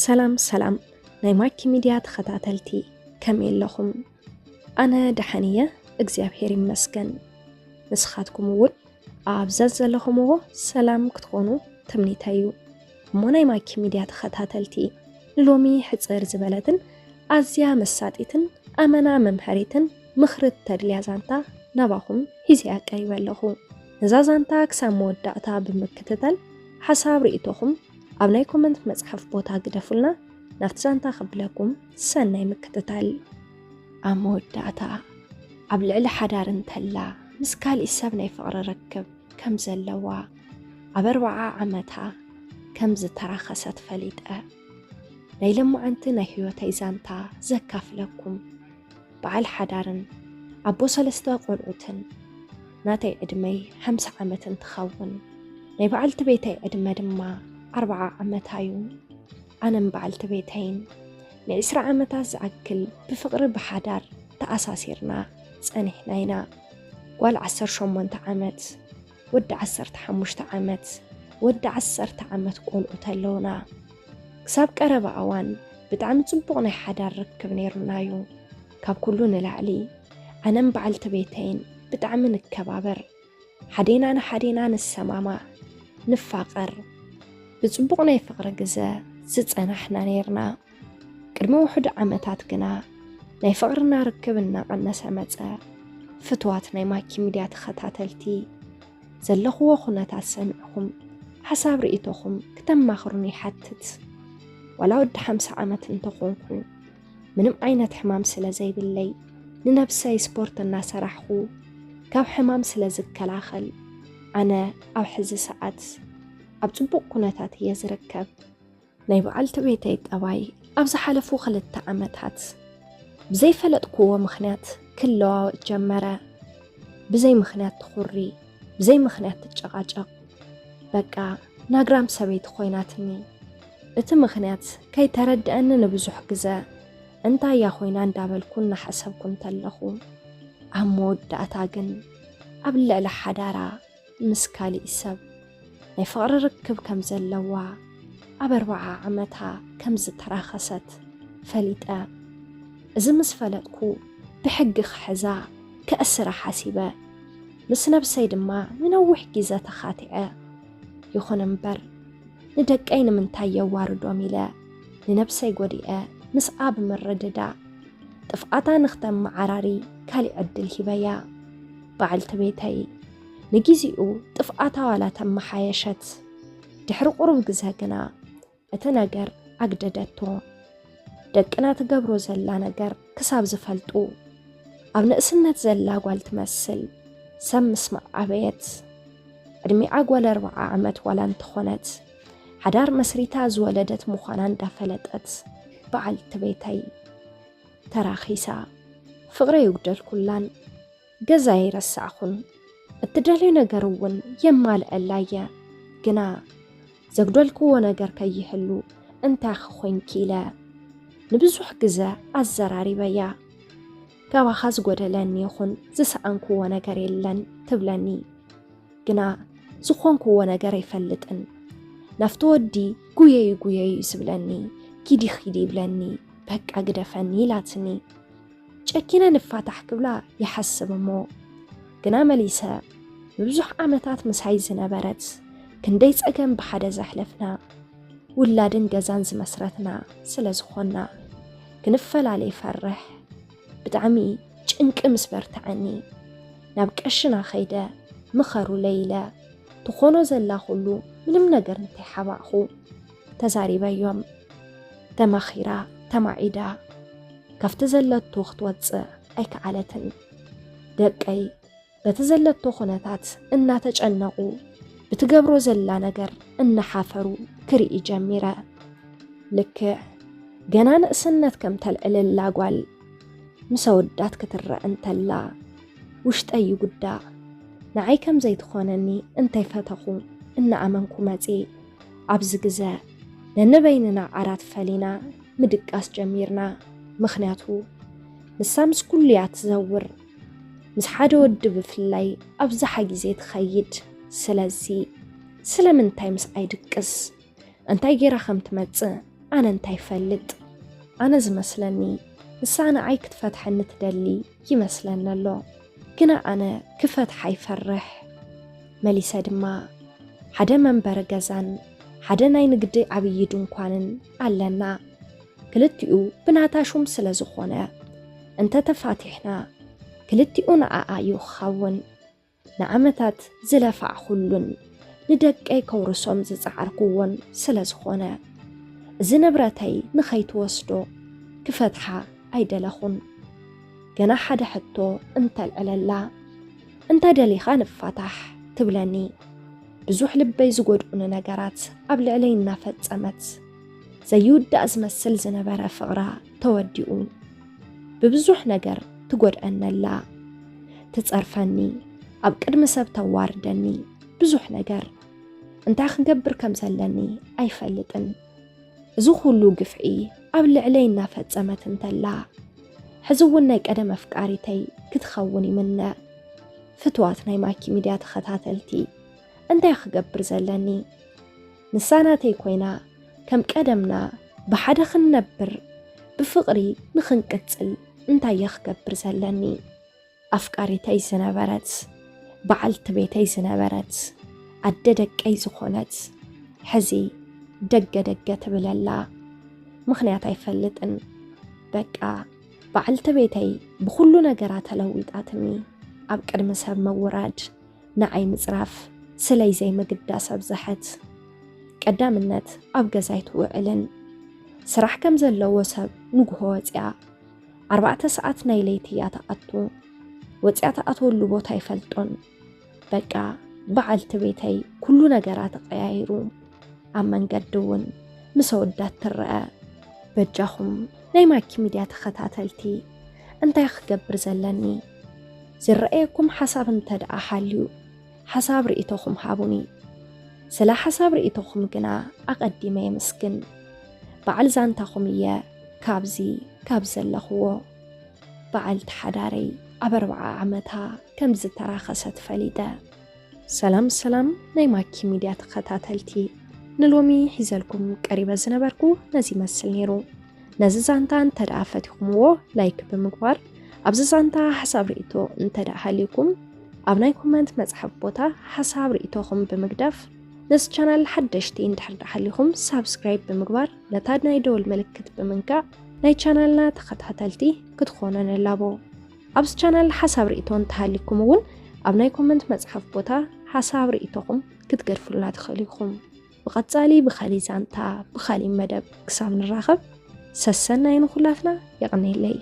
ሰላም ሰላም ናይ ማኪ ሚድያ ተኸታተልቲ፣ ከመይ ኣለኹም? ኣነ ደሓን እየ፣ እግዚኣብሔር ይመስገን። ንስኻትኩም እውን ኣብ ዘዘለኹምዎ ሰላም ክትኾኑ ትምኒተይ እዩ። እሞ ናይ ማኪ ሚድያ ተኸታተልቲ፣ ንሎሚ ሕፅር ዝበለትን ኣዝያ መሳጢትን ኣመና መምሃሪትን ምኽሪ ተድልያ ዛንታ ናባኹም ሒዘያ ቀሪበ ኣለኹ። ነዛ ዛንታ ክሳብ መወዳእታ ብምክትታል ሓሳብ ርእይቶኹም ኣብ ናይ ኮመንት መፅሓፍ ቦታ ግደፉልና። ናብቲ ዛንታ ከብለኩም ሰናይ ምክትታል። ኣብ መወዳእታ ኣብ ልዕሊ ሓዳር እንተላ ምስ ካሊእ ሰብ ናይ ፍቕሪ ርክብ ከም ዘለዋ ኣብ ኣርብዓ ዓመታ ከም ዝተራኸሰት ፈሊጠ። ናይ ለማዓንቲ ናይ ህይወተይ ዛንታ ዘካፍለኩም በዓል ሓዳርን ኣቦ ሰለስተ ቆልዑትን ናተይ ዕድመይ ሓምሳ ዓመት እንትኸውን ናይ በዓልቲ ቤተይ ዕድመ ድማ ኣርብዓ ዓመታ እዩ። ኣነን በዓልቲ ቤተይን ንዒስራ ዓመታት ዝኣክል ብፍቕሪ ብሓዳር ተኣሳሲርና ጸኒሕና ኢና። ጓል ዓሰርተ ሸሞንተ ዓመት፣ ወዲ ዓሰርተ ሓሙሽተ ዓመት፣ ወዲ ዓሰርተ ዓመት ቆልዑ ተለውና። ክሳብ ቀረባ እዋን ብጣዕሚ ጽቡቕ ናይ ሓዳር ርክብ ነይሩና እዩ። ካብ ኩሉ ንላዕሊ ኣነን በዓልቲ ቤተይን ብጣዕሚ ንከባበር፣ ሓዴና ንሓዴና ንሰማማዕ፣ ንፋቐር። ብጽቡቕ ናይ ፍቕሪ ግዘ ዝጸናሕና ነይርና። ቅድሚ ውሑድ ዓመታት ግና ናይ ፍቕርና ርክብ እናቐነሰ መጸ። ፍትዋት ናይ ማኪ ሚድያ ተኸታተልቲ፣ ዘለኽዎ ኩነታት ሰሚዕኹም ሓሳብ ርእይቶኹም ክተማኽሩኒ ይሓትት። ዋላ ወዲ ሓምሳ ዓመት እንተኾንኩ፣ ምንም ዓይነት ሕማም ስለ ዘይብለይ፣ ንነብሰይ ስፖርት እናሰራሕኹ ካብ ሕማም ስለ ዝከላኸል፣ ኣነ ኣብ ሕዚ ሰዓት ኣብ ጽቡቕ ኩነታት እየ ዝርከብ። ናይ በዓልቲ ቤተይ ጠባይ ኣብ ዝሓለፉ ክልተ ዓመታት ብዘይፈለጥክዎ ምኽንያት ክለዋወጥ ጀመረ። ብዘይ ምኽንያት ትኹሪ፣ ብዘይ ምኽንያት ትጨቓጨቕ። በቃ ናግራም ሰበይቲ ኮይናትኒ። እቲ ምኽንያት ከይተረድኣኒ ንብዙሕ ግዘ እንታይ እያ ኮይና እንዳበልኩ እናሓሰብኩ እንተለኹ፣ ኣብ መወዳእታ ግን ኣብ ልዕሊ ሓዳራ ምስ ካሊእ ሰብ ናይ ፍቕሪ ርክብ ከም ዘለዋ፣ ኣብ ኣርብዓ ዓመታ ከም ዝተራኸሰት ፈሊጠ። እዚ ምስ ፈለጥኩ ብሕጊ ክሕዛ፣ ከእስራ ሓሲበ። ምስ ነብሰይ ድማ ንነዊሕ ግዘ ተኻቲዐ። ይኹን እምበር ንደቀይ ንምንታይ የዋርዶም ኢለ ንነብሰይ ጎዲኤ ምስኣ ብምርድዳእ ጥፍኣታ ንክተመዓራሪ ካሊእ ዕድል ሂበያ። በዓልቲ ቤተይ ንጊዜኡ ጥፍኣታ ዋላ ተመሓየሸት፣ ድሕሪ ቁሩብ ግዘ ግና እቲ ነገር ኣግደደቶ። ደቅና ትገብሮ ዘላ ነገር ክሳብ ዝፈልጡ፣ ኣብ ንእስነት ዘላ ጓል ትመስል ሰብ ምስማዕ ኣበየት። ዕድሚኣ ጓል ኣርብዓ ዓመት ዋላ እንተኾነት፣ ሓዳር መስሪታ ዝወለደት ምዃና እንዳፈለጠት በዓልቲ ቤተይ ተራኺሳ። ፍቕረይ ይጉደልኩላን ገዛይ ረሳዕኹን። እትደልዮ ነገር እውን የማልአላ እየ። ግና ዘጉደልክዎ ነገር ከይህሉ እንታይ ኾይንኪ ኢለ ንብዙሕ ግዘ ኣዘራሪበያ። ካባኻ ዝጎደለኒ ይኹን ዝሰኣንክዎ ነገር የለን ትብለኒ። ግና ዝኾንክዎ ነገር ኣይፈልጥን። ናብቲ ወዲ ጉየዩ ጉየዩ ዝብለኒ፣ ኪዲ ኪዲ ይብለኒ፣ በቃ ግደፈኒ ኢላትኒ። ጨኪነ ንፋታሕ ክብላ ይሓስብ እሞ፣ ግና መሊሰ ንብዙሕ ዓመታት ምሳይ ዝነበረት፣ ክንደይ ጸገም ብሓደ ዘሕለፍና፣ ውላድን ገዛን ዝመስረትና ስለ ዝኾንና፣ ክንፈላለ ይፈርሕ። ብጣዕሚ ጭንቂ ምስ በርትዐኒ፣ ናብ ቀሽና ኸይደ ምኸሩለይ ኢለ፣ ትኾኖ ዘላ ኩሉ ምንም ነገር እንተይሓባእኹ ተዛሪበዮም። ተማኺራ፣ ተማዒዳ፣ ካብቲ ዘለቶ ክትወጽእ ኣይከኣለትን። ደቀይ በቲ ዘለቶ ኩነታት እናተጨነቑ፣ ብትገብሮ ዘላ ነገር እናሓፈሩ ክርኢ ጀሚረ። ልክዕ ገና ንእስነት ከም ተልዕለላ ጓል ምስ ኣወዳት ክትረአ እንተላ፣ ውሽጠይ ይጉዳእ። ንዓይ ከም ዘይትኾነኒ እንተይፈተኹ እናኣመንኩ መጺእ። ኣብዚ ግዘ ነንበይንና ዓራት ፈሊና ምድቃስ ጀሚርና። ምኽንያቱ ንሳ ምስ ኩሉ እያ ትዘውር፣ ምስ ሓደ ወዲ ብፍላይ ኣብዝሓ ግዜ ትኸይድ። ስለዚ ስለምንታይ ምስኣ ይድቅስ? እንታይ ጌራ ከም ትመጽእ ኣነ እንታይ ይፈልጥ? ኣነ ዝመስለኒ ንሳ ንዓይ ክትፈትሐኒ ትደሊ ይመስለኒ ኣሎ። ግና ኣነ ክፈትሓ ይፈርሕ። መሊሰ ድማ፣ ሓደ መንበሪ ገዛን ሓደ ናይ ንግዲ ዓብዪ ድንኳንን ኣለና። ክልቲኡ ብናታ ሹም ስለ ዝኾነ፣ እንተ ተፋቲሕና፣ ክልቲኡ ንዓኣ እዩ ክኸውን። ንዓመታት ዝለፋዕኹሉን ንደቀይ ከውርሶም ዝጸዓርኩዎን ስለ ዝኾነ፣ እዚ ንብረተይ ንኸይትወስዶ ክፈትሓ ኣይደለኹን። ገና ሓደ ሕቶ እንተልዕለላ፣ "እንተ ደሊኻ ንፋታሕ" ትብለኒ። ብዙሕ ልበይ ዝጎድኡኒ ነገራት ኣብ ልዕለይ እናፈጸመት፣ ዘይውዳእ ዝመስል ዝነበረ ፍቕራ ተወዲኡ። ብብዙሕ ነገር ትጎድኣኒ ኣላ። ትጸርፈኒ፣ ኣብ ቅድሚ ሰብ ተዋርደኒ፣ ብዙሕ ነገር። እንታይ ክገብር ከም ዘለኒ ኣይፈልጥን። እዚ ኩሉ ግፍዒ ኣብ ልዕለይ እናፈጸመት እንተላ፣ ሕዚ እውን ናይ ቀደም ኣፍቃሪተይ ክትኸውን ይምነ። ፍትዋት ናይ ማኪ ሚድያ ተኸታተልቲ፣ እንታይ ክገብር ዘለኒ? ንሳ ናተይ ኮይና፣ ከም ቀደምና ብሓደ ክንነብር፣ ብፍቕሪ ንኽንቅጽል እንታይ እየ ክገብር ዘለኒ? ኣፍቃሪተይ ዝነበረት፣ በዓልቲ ቤተይ ዝነበረት፣ ኣደ ደቀይ ዝኾነት፣ ሕዚ ደገ ደገ ትብል ኣላ። ምኽንያት ኣይፈልጥን። በቃ፣ በዓልቲ ቤተይ ብኹሉ ነገራ ተለዊጣትኒ። ኣብ ቅድሚ ሰብ ምውራድ፣ ንዓይ ምጽራፍ፣ ስለይ ዘይምግዳስ ኣብዝሐት። ቀዳምነት ኣብ ገዛይ ትውዕልን። ስራሕ ከም ዘለዎ ሰብ ንግሆ ወጺኣ፣ ኣርባዕተ ሰዓት ናይ ለይቲ እያ ትኣቱ። ወጺኣ ትኣትወሉ ቦታ ኣይፈልጦን። በቃ፣ በዓልቲ ቤተይ ኩሉ ነገራ ተቐያይሩ። ኣብ መንገዲ እውን ምስ ኣወዳት ትረአ። በጃኹም ናይ ማኪ ሚድያ ተኸታተልቲ፣ እንታይ ክገብር ዘለኒ? ዝረኣየኩም ሓሳብ እንተ ደኣ ሃልዩ፣ ሓሳብ ርእይቶኹም ሃቡኒ። ስለ ሓሳብ ርእይቶኹም ግና ኣቐዲመ የመስግን። በዓል ዛንታኹም እየ ካብዚ፣ ካብ ዘለኽዎ። በዓልቲ ሓዳረይ ኣብ ኣርብዓ ዓመታ ከም ዝተራኸሰት ፈሊጠ። ሰላም ሰላም ናይ ማኪ ሚድያ ተኸታተልቲ፣ ንሎሚ ሒዘልኩም ቀሪበ ዝነበርኩ ነዚ ይመስል ነይሩ። ነዚ ዛንታ እንተ ደኣ ፈቲኹምዎ ላይክ ብምግባር፣ ኣብዚ ዛንታ ሓሳብ ርእይቶ እንተ ደኣ ሃልዩኩም ኣብ ናይ ኮመንት መጽሓፍ ቦታ ሓሳብ ርእይቶኹም ብምግዳፍ፣ ነዚ ቻናል ሓደሽቲ እንድሕር ደኣ ሃሊኹም ሳብስክራይብ ብምግባር ነታ ናይ ደወል ምልክት ብምንካእ ናይ ቻናልና ተኸታተልቲ ክትኾኑ ንላቦ። ኣብዚ ቻናል ሓሳብ ርእይቶ እንተሃሊኩም እውን ኣብ ናይ ኮመንት መጽሓፍ ቦታ ሓሳብ ርእይቶኹም ክትገድፉልና ትኽእሉ ኢኹም። ብቐጻሊ ብኻሊእ ዛንታ፣ ብኻሊእ መደብ ክሳብ ንራኸብ፣ ሰሰናይ ንኹላትና፣ የቐንየለይ።